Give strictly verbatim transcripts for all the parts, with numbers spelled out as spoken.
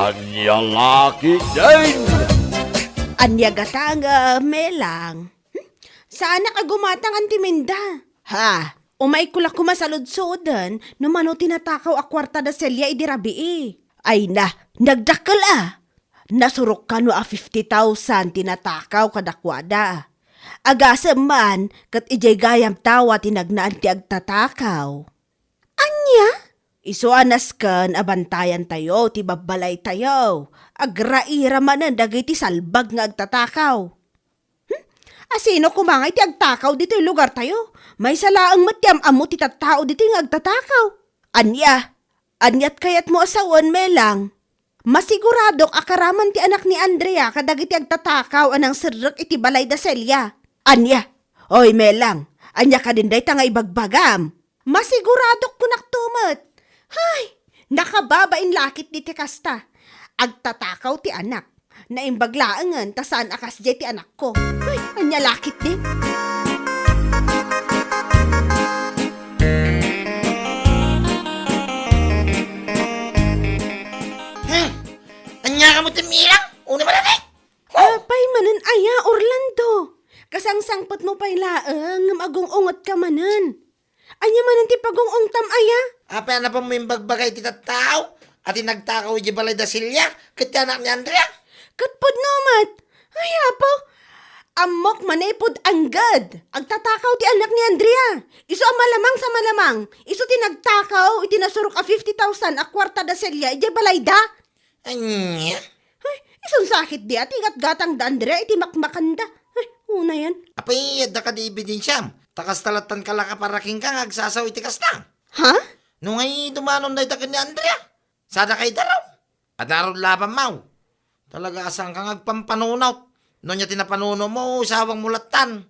Ania la ketdin? Ania gata nga, Melang? Hmm? Saanak a gumatang antiminda. Ha? Umayko la koma saludsuden no mano ti natakaw a kuarta da Celia idi rabii. Ay na, nagdakkel a! Nasurok kano a fifty thousand ti natakaw kadakuada. Agasem man ket idiay gayam tawa ti nagnaan ti agtatakaw. Ania? Isu a nasken a bantayantayo ti babbalaytayo. Agraira manen dagiti salbag nga agtatakaw. Hmm? Asino koma nga iti agtakaw ditoy lugartayo? Maysa laeng met ti am-ammo ti tattao ditoy nga agtatakaw. Ania? Aniat kayatmo a sawen, Melang? Masiguradok a karaman ti anak ni Andrea kadagiti agtatakaw a nangserrek iti balay da Celia. Ania? Oy, Melang, ania kadin dayta nga ibagbagam? Masiguradok kunak to met. Hay, nakababain la ketdi ti kasta. Agtatakaw ti anak. Naimbag laengen ta saan a kasdiay ti anakko. Hay, ania la ketdi? Hmm, ania kamo ti Melang? Una manen, eh? Apay manen aya, Orlando? Kasangsangpetmo pay laeng ngem agung-ungetka manen. Ania manen ti pagung-ungtam aya? Apay a napanmo imbagbaga iti tattao a ti nagtakaw idiay balay da Celia ket ti anak ni Andrea? Ket pudno met. Ay, apo. Ammok manipud angged. Agtatakaw ti anak ni Andrea. Isu a malamang sa malamang. Isu ti nagtakaw iti nasurok a fifty thousand a kuarta da Celia idiay balayda. Ania? Ay, isun sakit di ati gatgatang da Andrea iti makmakanda. Ay, unayen. Apay, adda kadi ebidensiam? Ta kasta lattan kalaka para kenka nga agsasao iti kasta. Ha? No ngay, dumanon dayta ken ni Andrea. Sada kay darum. Adarud laban maw. Talaga a saanka nga agpampanunot. No nia ti napanunomo, isawangmo lattan.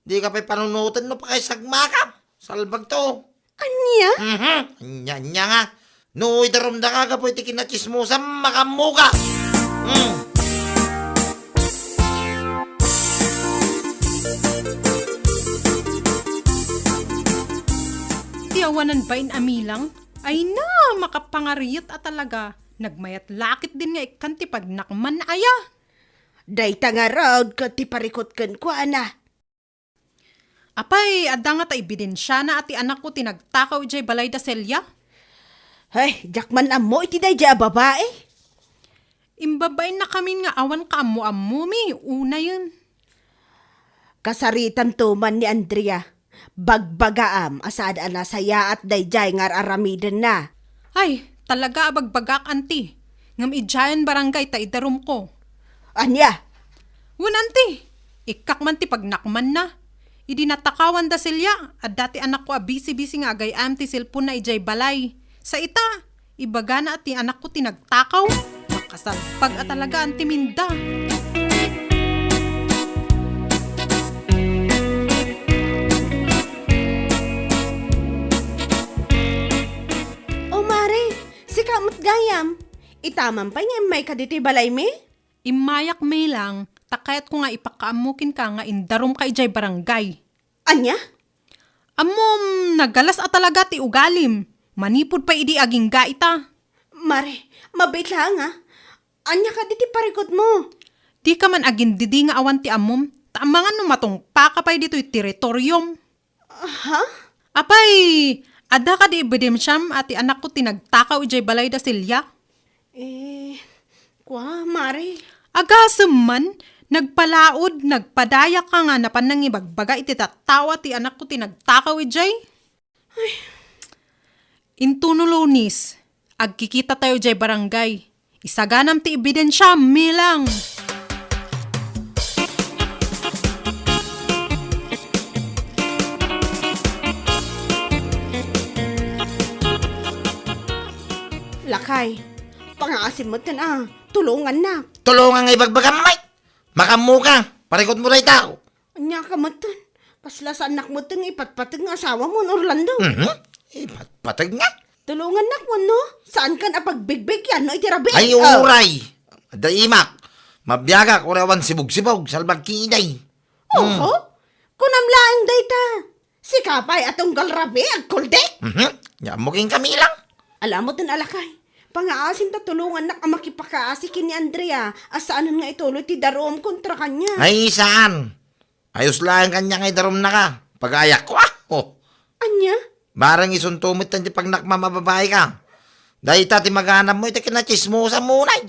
Dika pay panunoten no pakaisagmakam. Salbag to. Ania? Mhm. Ania, ania nga. No idarumdaka gapu iti kinachismosam, makammoka. Hmm. Ti awanan bain a Melang, ay na, makapangariyet a talaga. Nagmayat la ketdin nga ikkan ti pagnakman aya. Dayta ngarud ket ti parikut kenkuana. Apay, adda ngata ebidensiana a ti anakko ti nagtakaw idiay balay da Celia? Ay, diak man ammo iti daydiay a babai. Imbabainnakamin nga awan kaammo-ammomi, unayen. Kasaritanto man ni Andrea. Bagbagaam a saan a nasayaat daydiay nga ar-aramidenna. Ay, talaga a bagbagaak, anti. Ngem idiayen barangay ta idarumko. Ania? Wen, anti. Ikkak man ti pagnakmanna. Idi natakawan da Celia, adda ti anakko a bisi-bisi nga agay-ayam ti cellphone-na idiay balay. Sa ita, ibagana a ti anakko ti nagtakaw. Makasalpag a talaga, anti Minda. O, mare, sika met gayam. Itaman pay nga immayka ditoy balaymi? Immayak, Melang, ta kayatko nga ipakaammo kenka nga indarumka idiay barangay. Ania? Ammom, nagalas a talaga ti ugalim. Manipud pay idi agingga ita. Mare, mabiit laeng a. Ania kadi ti parikutmo? Dika man agindidi nga awan ti ammom, ta amangan no matungpaka pay ditoy teritoriom. Ha? Apay, adda kadi ebidensiam a ti anakko ti nagtakaw idiay balay da Celia? Eh, kua, mare. Agasem man, nagpalaod, nagpadayaka nga napan nangibagbaga iti tattao a ti anakko ti nagtakaw idiay. Ay. Intono Lunes, agkikitatayo idiay barangay. Isaganam ti ebidensiam, Melang. Lakay, pangaasim metten a, tulongannak. Tulongan nga ibagbagam, Mike. Makammoka, parikutmo dayta. Ania ka metten? Kasla saannak metten nga ipatpateg nga asawamon, Orlando. Mhm. Ipatpateg nga? Tulongannak wenno? Saankan a pagbigbigen no iti rabii? Ay, ah, uray! Adda imak. Mabiagak, uray awan sibog-sibog, salbag ketdi. Oho? Hmm. Kunam laeng dayta. Sika pay a tunggal rabii, agkuldek? Mhm. Nia ammo kenka, Melang. Ala metten a lakay. Pangaasim ta tulongannak a makipakaasi ken ni Andrea a saanen nga ituloy ti darum kontra kaniak. Ay, saan? Ayos laeng kaniak nga idarumnaka. Pagayakko, ah! Oh. Ania? Bareng isunto met ti pagnakmam a babaika. Dayta ti maganabmo iti kinatsismosamon, ay.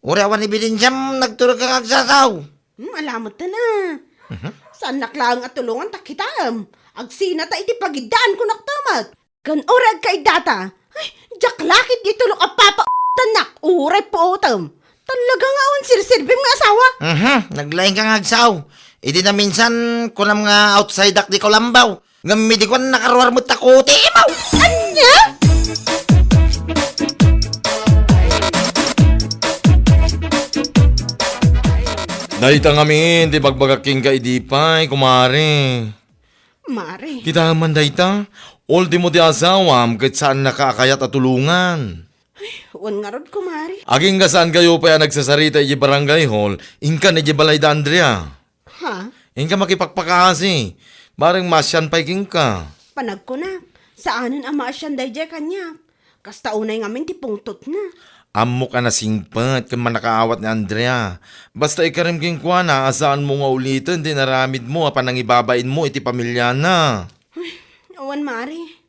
Uray awan ebidensiam, nagturogka nga agsasaw. Hmm, ala metten, ah. Mhm. Saannak laeng a tulongan ta kitaem. Agsinata iti pagiddaanko, naktamat. Ken uray agkaiddata, ay, diak la ketdi tulok a papatannak, uray puotem. Talaga nga awan serserbim nga asawa. Mhm, naglaingka nga agsaw. Idi naminsan, kunam nga outsideak di Kalambaw. Ngem idi kuan, nakaruar met ta kuti, imaw. Ania? Dayta ngamin ti bagbagak kenka idi pay, kumare. Mare. Kitaem man dayta, ultimo ti asawam ket saannaka a kayat a tulongan. Ay, wen ngarud, kumare. Agingga saankayo pay a nagsasarita idiay barangay hall, inkan idiay balay da Andrea. Ha? Inka makipakpakaasi, bareng maasian pay kenka. Panagkunak, saanen a maasian daydiay kaniak. Kasta unay ngamin ti pungtotna. Ammok a nasingpet ken mannakaawat ni Andrea. Basta ikarim kenkuana a saanmo nga uliten ti inaramidmo a panangibabainmo iti pamiliana. Awan, mare.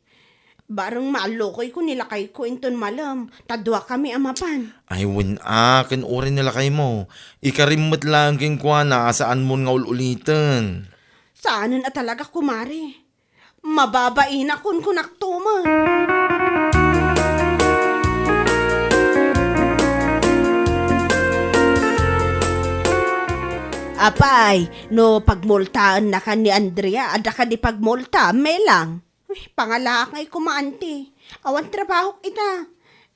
Bareng maallokoyko ni lakayko inton malem, ta duakami a mapan. Ay, wen a, ken uray ni lakaymo. Ikarim met laeng kenkuana a saanmon nga ul-uliten. Saanen a talaga, kumare. Mababainakon, kunak tumet. Apay, no pagmultaennakan ni Andrea, adda kadi pagmulta, Melang? Uy, pangalaak nga ikuma, anti. Awan trabahok ita.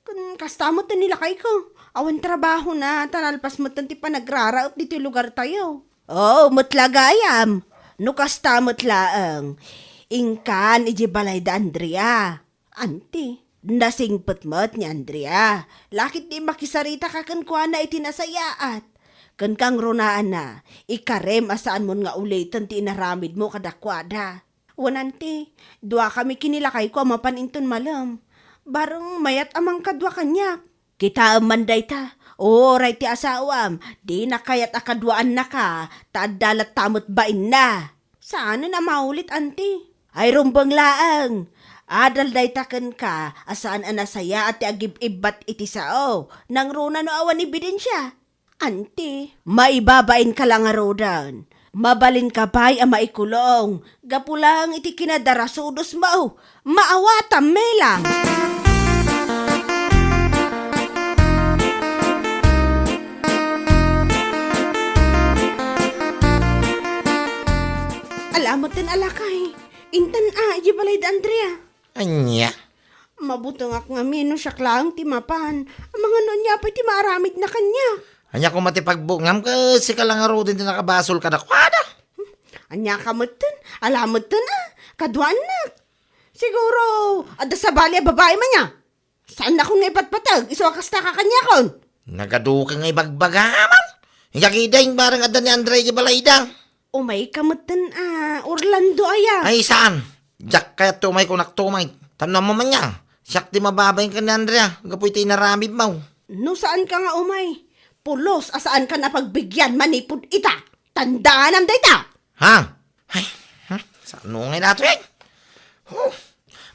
Ken kasta met ni lakayko. Awan trabahona, ta nalpas met ti panagraraep ditoy lugartayo. Oo, met la gayam. No kasta met laeng, inkan idiay balay da Andrea. Anti, nasingpet met ni Andrea. Lakit ti makisaritaka kenkuana iti nasayaat. Ken kangrunaanna, ikarem a saanmon nga uliten ti inaramidmo kadakuada. Wen, anti, duakami ken ni lakayko a mapan inton malem. Bareng mayat a mangkadua kaniak. Kitaem man dayta, uray ti asawam, dina kayat a kaduaannaka, ta adda latta met bainna. Saanen a maulit, anti. Ay, rumbeng laeng. Adal dayta kenka a saan a nasayaat ti agib-ibbat iti sao, nangruna no awan ebidensia. Anti, maibabainka la ngaruden. Mabalinka pay a maikulong gapu laeng iti kinadarasudosmo. Maawatam, Melang. Ala metten a lakay. Intan a, idiay balay da Andrea. Ania? Mabutengak ngamin no siak laeng ti mapan. Amangan no ania pay ti maaramidna kaniak. Ania koma ti pagbutingam ket sika la ngaruden ti nakabasol kadakuada? Ania ka metten? Ala metten a, kaduaannak. Siguro, adda sabali a babai man nia. Saannakon nga ipatpateg, isu a kasta ka kaniakon. Nagaduka nga ibagbagam. Inkakideng bareng adda ni Andre iti balayda. Umayka metten a, Orlando aya. Ay, saan? Diak kayat ti umayko, naktumay. Tapno ammo man nia, siak ti mababain ken ni Andrea gapu iti inaramidmo. No saanka nga umay, pulos a saankan a pagbigyan manipud ita. Tandaanam dayta. Ha? Ay, ha? Saan ngay datoy? Huh.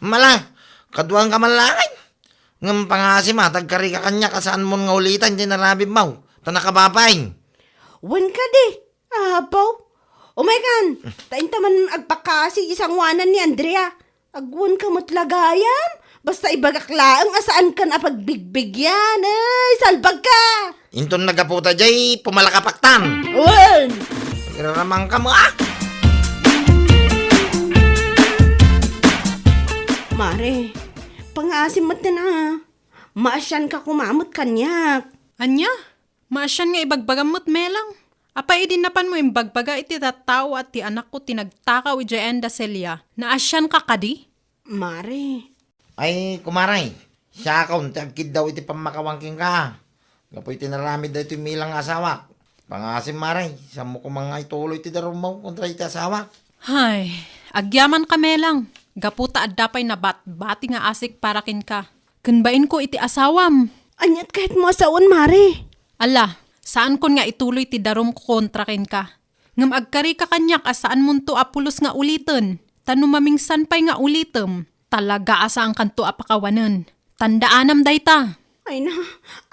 Mala, kaduaanka man laeng. Ngem pangaasim a, tagkarika kaniak a saanmon nga uliten ti inaramidmo. Ta nakababain. Wen kadi. Apo, umaykan, ta inta man agpakaasi iti sangoanan ni Andrea. Agwanka met la gayam, basta ibagak laeng a saankan a pagbigbigyan. Ay, salbagka! Inton naggaputa jay, pumalakapaktan. Wen! Iraramangkam, ah! Mare, pangaasim met na. Maasianka koma met kaniak. Ania? Maasian nga ibagbagam met, Melang. Apay idi napanmo imbagbaga iti tattao a ti anakko ti nagtakaw idiay Enda Celia, naasianka kadi? Mare. Ay, kumare, siakon ti agkiddaw iti pammakawan kenka. Gapu iti naramid daytoy Melang nga asawak. Pangaasim, mare, saanmo koma nga ituloy ti darummo kontra iti asawak. Hay, agyamanka, Melang. Gapu ta adda pay nabatbati nga asik para kenka. Ken bainko iti asawam. Aniat kayatmo a sawen, Mare? Ala, saankon nga ituloy ti darumko kontra kenka. Ngem agkarika kaniak a saanmonto a pulos nga uliten, ta no mamingsan pay nga ulitem, talaga a saankanto a pakawanen. Tandaanam dayta. Ay na,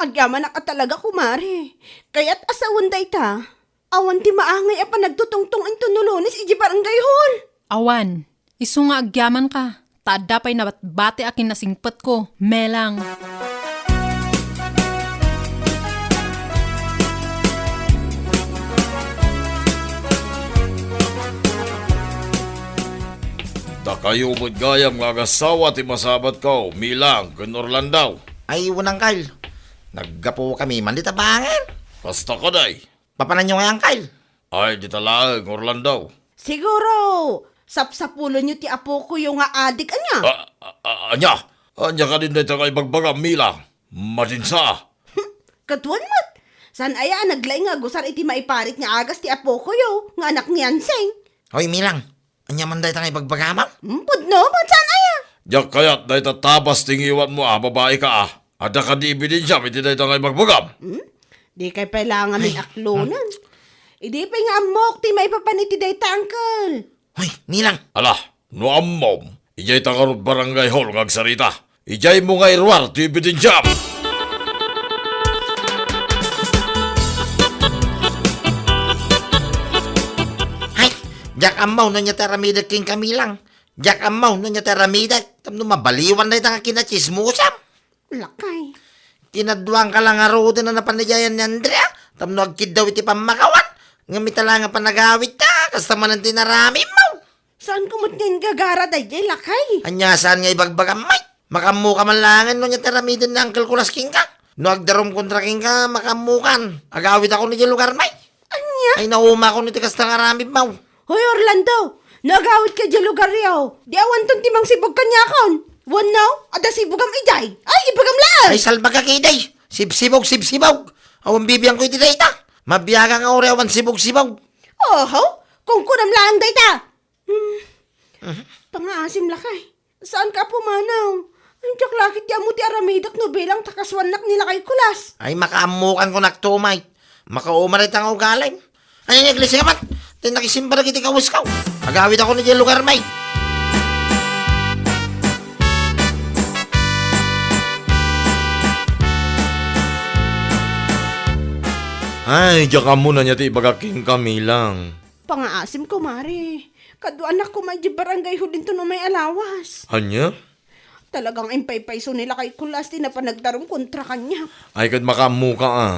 agyamanak a talaga, kumare. Kayat a sawen dayta. Awan ti maangay a panagtutungtong inton no Lunes idiay barangay hall. Awan. Isu nga agyamanka. Ta adda pay nabatbati a kinasingpetko, Melang. Dakayo met gayam nga agasawa ti masabatko, Melang ken Orlando. Ay, wen, Angkel. Naggapukami man dita bangir. Kasta kadi. Papananyo ngay, Angkel? Ay, dita laeng, Orlando. Siguro, sapsapulenyo ti apokoyo nga adik, ania? A, a, a, ania? Ania kadin dayta nga ibagbagam, Melang? Madinsa. Ket wen met. Saan aya a naglaing nga agusar iti maiparit nga agas ti apokoyo nga anak ni Ansing? Hoy, Melang, ania man dayta nga ibagbagam? Hmm, pudno, saan aya? Diak kayat dayta tabas ti ngiwatmo a babaika a. Adda kadi ebidensiam iti dayta nga ibagbagam? Hmm? Dikay pay la ngamin aklonen. Idi pay nga ammok ti maipapan iti dayta, Angkel. Hoy, Melang! Ala, no ammom, idiay ta ngarud barangay hall nga agsarita. Idiaymo nga iruar ti ebidensiam! Hay, diak ammo no ania ti aramidek kenka, Melang. Diak ammo no ania ti aramidek. Tapno mabaliwan dayta nga kinatsismosam. Lakay. Kinaduangka la ngaruden a napan idiayan ni Andrea, tapno agkiddaw iti pammakawan. Ngem ita la nga panagawidta, kasta manen ti inaramidmo. Saanko met nga inggagara daydiay, lakay? Ania saan nga ibagbagam, Mike? Makaammoka man laengen no ania ti aramiden ni Uncle Kulas kenka. No agdarum kontra kenka, makaammokan. Agawidakon idiay lugarmi. Ania? Ay, naumakon iti kasta nga aramidmo. Hoy, Orlando, no agawidka idiay lugaryo, di awanton ti mangsibog kaniakon. Wenno, adda sibogam idiay. Ay, ibagam laeng! Ay, salbagak idi. Sibsibog, sibsibog. Awan bibiangko iti dayta. Mabiagak nga uray awan sibog-sibog. Oho, kunkunam laeng dayta. Hmm. Pangaasim, lakay. Saanka a pumanaw? Ay, diak la ket ammo ti aramidek no bilang ta kasuannak ni lakay Kulas. Ay, makaammokan kunak to, Mike. Makauma dayta nga ugalim. Ay, iglesia ka man. Ti nakisimba dagiti kawesko. Agawidakon idiay lugarmi. Ay, diak ammo no ania ti ibagak kenka, Melang. Pangaasim, kumare. Kaduanak koma idiay barangay hall inton umay a lawas. Ania? Talagang impaypayso ni lakay Kulas ti napan nagdarum kontra kaniak. Ay, ket makaammoka a.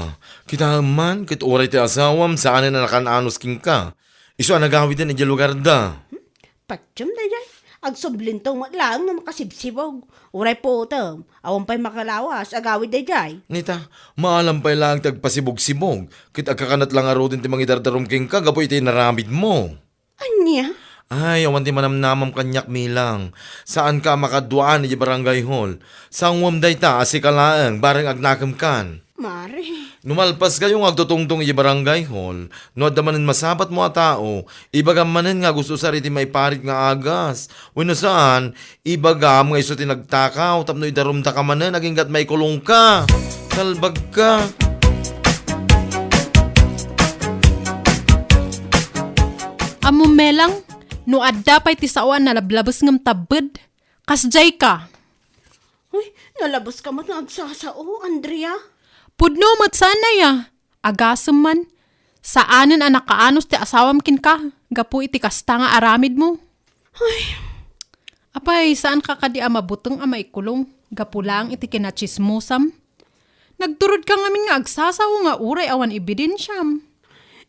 Kitaem man, ket uray ti asawam, saanen a nakan-anos kenka. Isu a nagawiden idiay lugarda. Hmm? Patiem daydiay. Agsublinto met laeng no makasibsibog. Uray putem, awan pay makalawas, agawid daydiay. Nita, maalam pay laeng ti agpasibog-sibog, ket agkakanat la ngaruden ti mangidardarum kenka gapu iti inaramidmo. Ania? Ay, awan ti manamnamam kaniak, Melang. Saanka a makaduaan idiay barangay hall. Sanguem dayta a sika laeng, bareng agnakemkan. Mare. No malpaskayo nga agtutungtong idiay barangay hall, no adda manen masabatmo a tao, ibagam manen nga agus-usar iti maiparit nga agas. Wenno saan, ibagam nga isu ti nagtakaw tapno idarumdaka manen agingga't maikulongka. Salbagka. Ammom, Melang, no adda pay ti sao a nalablabes ngem tabbed, kasdiay ka. Uy, nalabeska met nga agsasao, Andrea. Pudno met saan aya. Agasem man. Saanen a nakaanos ti asawam kenka gapu iti kasta nga aramidmo. Ay. Apay, saanka kadi a mabuteng a maikulong gapu laeng iti kinatsismosam? Nagturodka ngamin nga agsasao nga uray awan ebidensiam.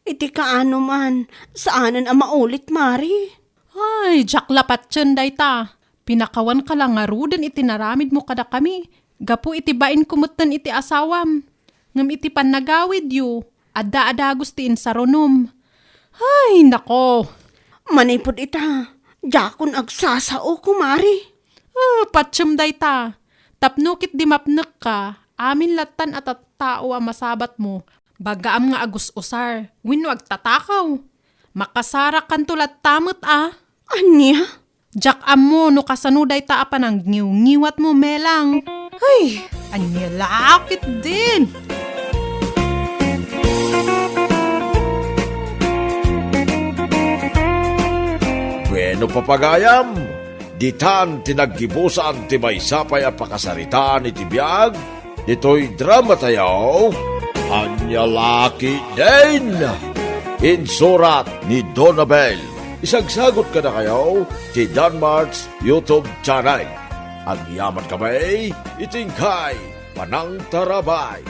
Iti kaano man, saanen a maulit, Mare. Ay, diak la patien dayta. Pinakawanka la ngaruden iti naramidmo kadakami, gapu iti bainko metten iti asawam. Ngem iti pannagawidyo, adda a dagus ti insarunom. Ay, nako! Manipud ita, diakon agsasao, kumare. Ah, patiem dayta. Tapno ket di mapnekka, amin lattan a tattao a masabatmo, bagaam nga agus-usar, wenno agtatakaw. Makasarakanto latta met a. Ania? Diak ammo no kasano dayta a panangngiwngiwatmo, Melang. Ay, Ania la ketdin? Bueno, papagayam, ditan ti naggibusan ti maysa pay a pakasaritaan iti biag ditoy dramatayo. Ania la ketdin? Insurat ni Donabel. Isagsagot kadakayo ti Danmart's YouTube channel. Agyamankami iti inkay panangtarabay.